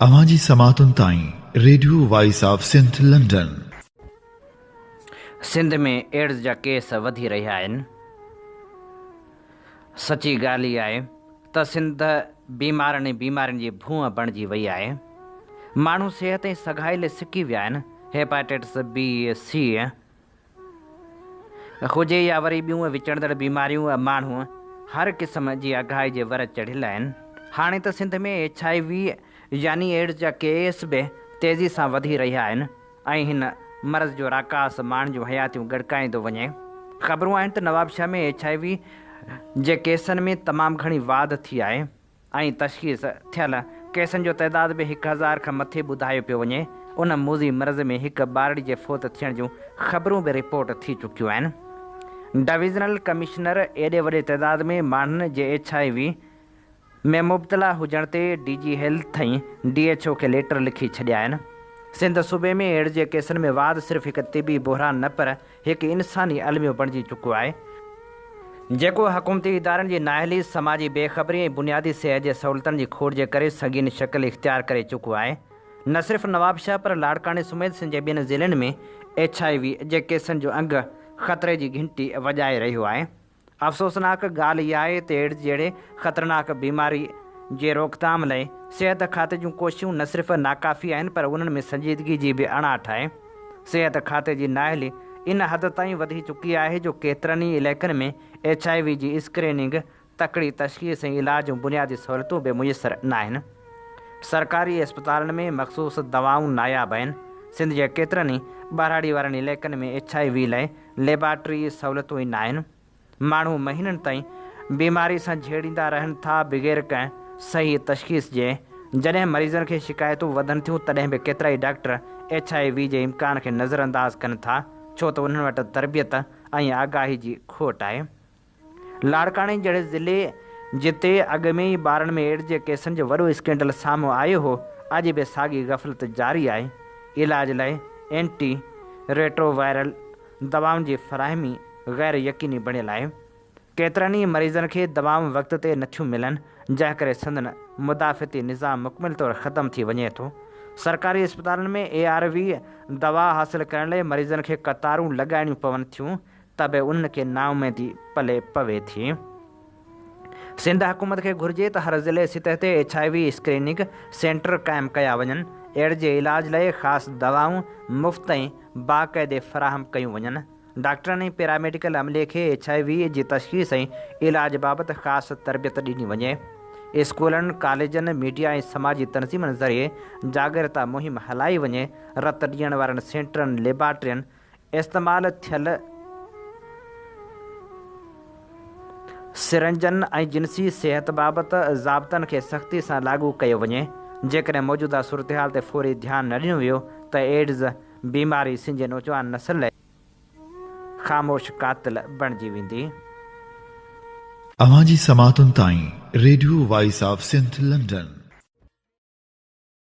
اوهان جي سماعتن تائين radio voice of Sindh London. Sindh ۾ AIDS جا ڪيس وڌي رهيا آهن. سچي ڳالهه اها آهي ته سنڌ بيمارن ۽ بيمارين جي ڀونء بڻجي وئي آهي. ماڻهو صحت ۽ سگهائي لئه سڪي ويا آهن. هيپاٽيٽس بي، سي هجي يا وري ٻيون وچڙندڙ بيماريون ماڻهو هر قسم جي اگهائي جي ور چڙهيل آهن. هاڻي ته سنڌ ۾ ايڇ I V يعني ايڊز جا ڪيس به تيزي سان وڌي رهيا آهن ۽ هن مرض جو راڪاس ماڻهن جون حياتيون ڳڙڪائيندو وڃي. خبرون آهن ته نوابشاهه ۾ ايڇ I V جي ڪيسن ۾ تمام گهڻي واڌ ٿي آهي. ۽ تشخيص ٿيل ڪيسن جو تعداد به 1000 کان مٿي ٻڌايو پيو وڃي، ان موذي مرض ۾ هڪ ٻارڙي جي فوت ٿيڻ جون خبرون به رپورٽ ٿي چڪيون آهن. ڊويزنل ڪمشنر ايڏي وڏي تعداد ۾ ماڻهن جي ايڇ I V ۾ مبتلا هجڻ تي D G health ۽ D H O کي ليٽر لکي ڇڏيا آهن. سنڌ صوبي ۾ ايڊز جي ڪيسن ۾ واڌ صرف هڪ طبي بحران نه پر هڪ انساني الميو بڻجي چڪو آهي، جيڪو حڪومتي ادارن جي نااهلي، سماجي بي خبري ۽ بنيادي صحت جي سهولتن جي کوٽ جي ڪري سنگين شڪل اختيار ڪري چڪو آهي. نه صرف نوابشاهه پر لاڙڪاڻي سميت سنڌ جي ٻين ضلعن ۾ ايڇ I V جي ڪيسن جو انگ خطري جي گهنٽي وڄائي رهيو آهي. افسوسناڪ ڳالهه اها آهي ته ايڊز جهڙي خطرناڪ بيماري جي روڪٿام لئي صحت کاتي جون ڪوششون نه صرف ناڪافي آهن پر انهن ۾ سنجيدگي جي به اڻاٺ آهي. صحت کاتي جي نااهلي ان حد تائين وڌي چڪي آهي جو ڪيترن ئي علائقن ۾ ايڇ I V جي اسڪريننگ، تڪڙي تشخيص ۽ علاج جون بنيادي سهولتون به ميسر ناهن. سرڪاري اسپتالن ۾ مخصوص دوائون ناياب آهن. سنڌ جي ڪيترن ئي ٻهراڙي وارن علائقن ۾ ايڇ I V لاء ليبارٽري سهولتون ئي ناهن. ماڻهو مهينن تائين بيماري سان جهيڙيندا رهن ٿا بغير ڪنهن صحيح تشخيص جي. جڏهن مريضن کي شڪايتون وڌن ٿيون تڏهن به ڪيترائي ڊاڪٽر ايڇ I V جي امڪان کي نظرانداز ڪن ٿا ڇو ته انهن وٽ تربيت ۽ آگاهي جي کوٽ آهي. لاڙڪاڻي جهڙي ضلعي جتي اڳ ۾ ئي ٻارن ۾ ايڊز جي ڪيسن جو وڏو اسڪينڊل سامهون آيو هو اڄ به ساڳي غفلت جاري آهي. علاج لاء اينٽي ريٽرووائرل دوائن جي فراهمي غير يقيني بڻيل آهي. ڪيترن ئي مريضن کي دوائون وقت تي نٿيون ملن، جنهن ڪري سندن مدافعتي نظام مڪمل طور ختم ٿي وڃي ٿو. سرڪاري اسپتالن ۾ اي آر وي دوا حاصل ڪرڻ لاء مريضن کي قطارون لڳائڻيون پون ٿيون ته به انهن کي نااميدي پلي پوي ٿي. سنڌ حڪومت کي گهرجي ته هر ضلعي سطح تي H I V screening centre قائم ڪيا وڃن، ايڊز جي علاج لاء خاص دوائون مفت ۽ باقاعدي فراهم ڪيون وڃن، ڊاڪٽرن ۽ پيراميڊيڪل عملي کي ايڇ I V جي تشخيص ۽ علاج بابت خاص تربيت ڏني وڃي، اسڪولن، ڪاليجن، ميڊيا ۽ سماجي تنظيمن ذريعي جاڳرتا مهم هلائي وڃي، رت ڏيڻ وارن سينٽرن، ليبارٽرين، استعمال ٿيل سرنجن ۽ جنسي صحت بابت ضابطن کي سختي سان لاڳو ڪيو وڃي، جيڪڏهن موجوده صورتحال تي فوري ڌيان نه ڏنو ويو ته ايڊز بيماري سنڌ جي نوجوان نسل لاء خاموش قاتل بڻجي ويندي. اوهان جي سماعتن تائين radio voice of Sindh London.